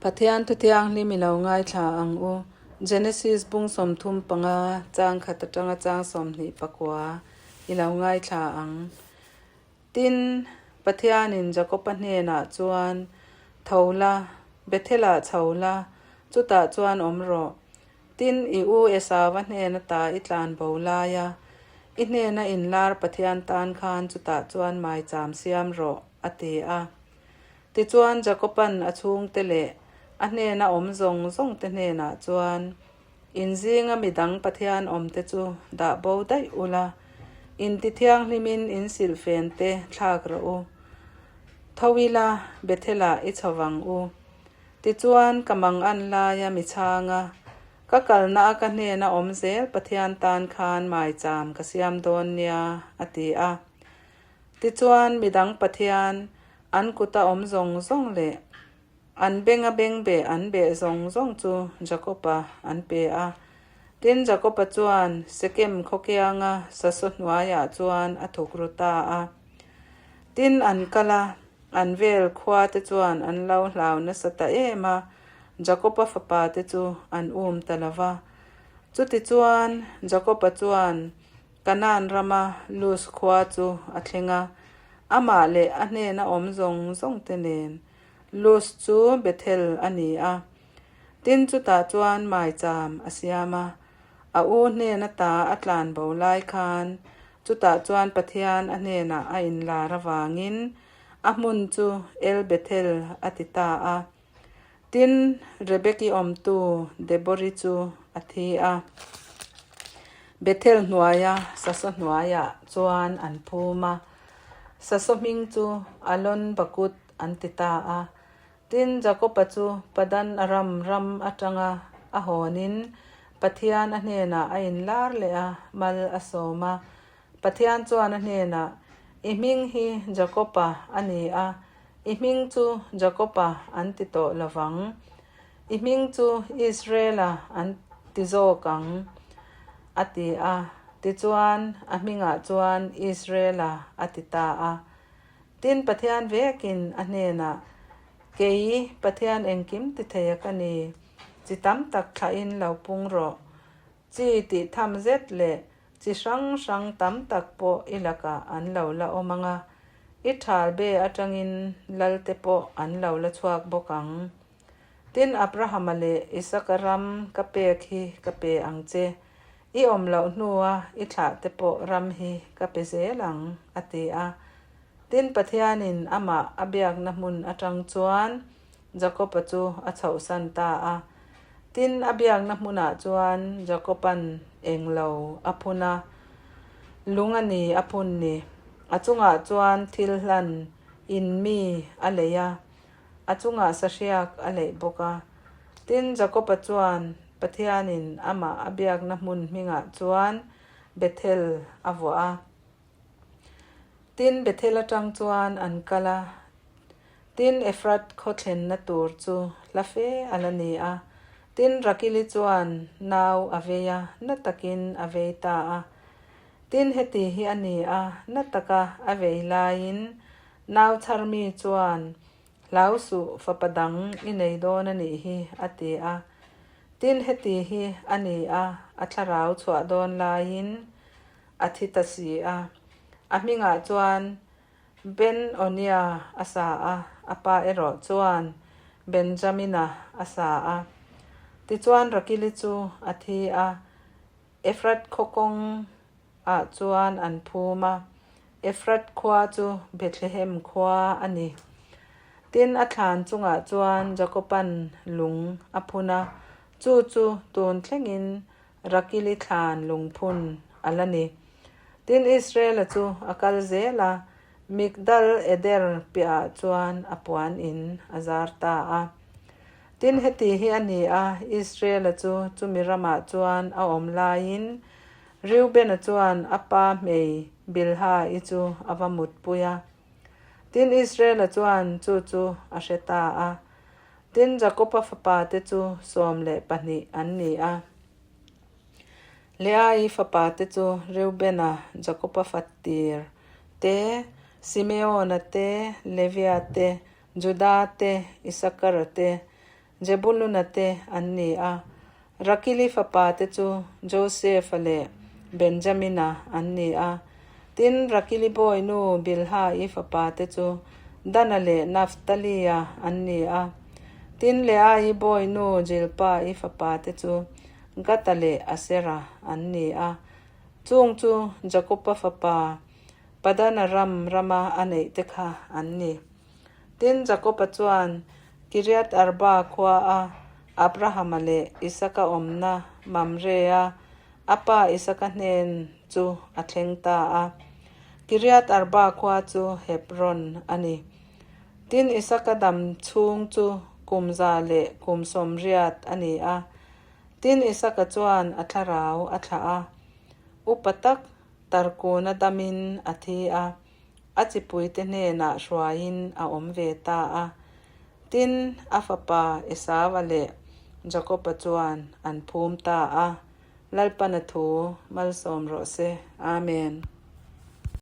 Pathian thu thianghlim i lo ngaithla ang u. Genesis bung 35 chang khat atanga chang 24 i lo ngaithla ang. Tin, Pathianin Jakoba hnenah chuan, Tho la, Bethel-ah chho la, chutah chuan awm rawh. Tin, i u Esauva hnen ata i tlan bo lai a, i hnena inlar Pathian tan khan chutah chuan maicham siam rawh, a ti a. Tichuan Jakoba'n a chhungte leh a hnena awm zawng zawngte hnenah chuan, In zinga midang Pathian awmte chu dah bo daih ula, inti thianghlimin in silhfente thlak rawh u. Tho ila, Bethel-ah i chho vang u. Tichuan ka mangan laia mi chhanga ka kalna a ka hnena awm zel Pathian tan khan maicham ka siam dawn nia, a ti a. Tichuan, midang Pathian, an kuta awm zawng zawng leh an benga beng beh an beh zawng zawng chu Jakoba an pe a. Tin, Jakoba chuan Sekem khawkianga sasaw hnuaiah chuan a thuk ru ta a. Tin, an kal a, an vel khua te chuan an lo hlau nasa ta em a, Jakoba fapa te chu an um ta lo va. Chutichuan, Jakoba chuan Kanaan rama Luz khua chu a thleng a, amah leh a hnena awm zawng zawng te nen. Luz chu Bethel a ni a, tin chutah chuan maicham a siam a. A u hnen ata a tlan bo lai khan chutah chuan Pathian a hnenah a inlar avangin a hmun chu El Bethel a ti ta a. Tin, Rebeki awmtu Debori chu a thi a, Bethel hnuaia sasaw hnuaiah chuan an phum a, sasaw hming chu Alon Bakut an ti ta a. Tin, Jakoba chu Padan Aram ram atanga a hawnin Pathian a hnenah a inlar leh a, mal a sawm a. Pathian chuan a hnenah, I hming hi Jakoba a ni a, I hming chu Jakoba an ti tawh lo vang. I hming chu Israela an ti zawk ang, a ti a. Tichuan, a hmingah chuan Israela a ti ta a. Tin, Pathian vekin a hnenah, Kei, Pathian engkim ti thei a ka ni, chi tam tak thlahin lo pung rawh. Chi tih tham zet leh chi hrang hrang tam tak pawh i lakah an lo la awm ang a, i thal be atangin lalte pawh an lo la chhuak bawk ang. Tin, Abrahama leh Isaka ram ka pek hi ka pe ang che, i awm loh hnua i thlahte pawh ram hi ka pe zel ang, a ti a. Tin, Pathianin amah a biakna hmun atang chuan Jakoba chu a chhohsan ta a. Tin, a biakna hmunah chuan Jakoba'n englo a phun a, lung a ni a phun ni. A chungah chuan thil hlan in mi a leih a, a chungah sahriak a leih bawk a. Tin, Jakoba chuan Pathianin amah a biakna hmun hmingah chuan Bethel a vuah a. Tin, Bethel atang chuan an kal a. Tin, Efrat khaw thlenna tur chu hla fe a la ni a. Tin, Rakili chuan nau a vei a, na takin a vei ta a. Tin, heti hi a ni a, na taka a vei laiin nau chharmi chuan, Hlau suh, fapa dang i nei dawn a nih hi, a ti a. Tin, heti hi a ni a, a thlarau chhuah dawn laiin a thi ta si a. A hmingah chuan Ben Onia a sa a, a pa erawh chuan Benjamina a sa a. Tichuan Rakili chu a thi a, Efrat khaw kawng ah chuan an phum a, Efrat khua chu Bethlehem khua a ni. Tin, a thlan chungah chuan Jakoban lung a phun a, chu chu tun thlengin Rakili thlan lungphun a la ni. Tin, Israela chu a kal zel a, Migdal Eder piahah chuan a puan in a zar ta a. Tin, heti hi a ni a, Israela chu chumi ramah chuan a awm laiin Reubena chuan a pa hmei Bilha-i chu a va mutpui a. Tin, Israela chuan chu chu a hre ta a. Tin, Jakoba fapate chu 12 an ni a. Leai fapate chu Reubena, Jakoba fatir te, Simeona te, Levia te, Juda te, Isakara te. Jebuluna te an ni a. Rakili fapa te chu Josefa leh Benjamina an ni a. Tin, Rakili bawinu Bilha-i fapa te chu Dana leh Naftali-a an ni a. Tin, Leai bawinu Jilpa-i fapa te chu Gata leh Asera an ni a. Chung chu Jakoba fapa Padanaram rama a neih te kha an ni. Tin, Jakoba chuan Kiriath Arba khua a Abrahama leh Isaka awmna Mamre-a a pa Isaka hnen chu a thleng ta a. Kiriath Arba khua chu Hebron a ni. Tin, Isaka dam chhung chu kum 180 a ni a. Tin, Isaka chuan a thlarau a thlah a, upa tak Tarkuna damin a thi a, a chipuite hnenah hruaiin a awm ve ta a. Tin, a fapa Esauva leh Jakoba chuan an phum ta a, Lalpana thu malsawm rawh se. Amen.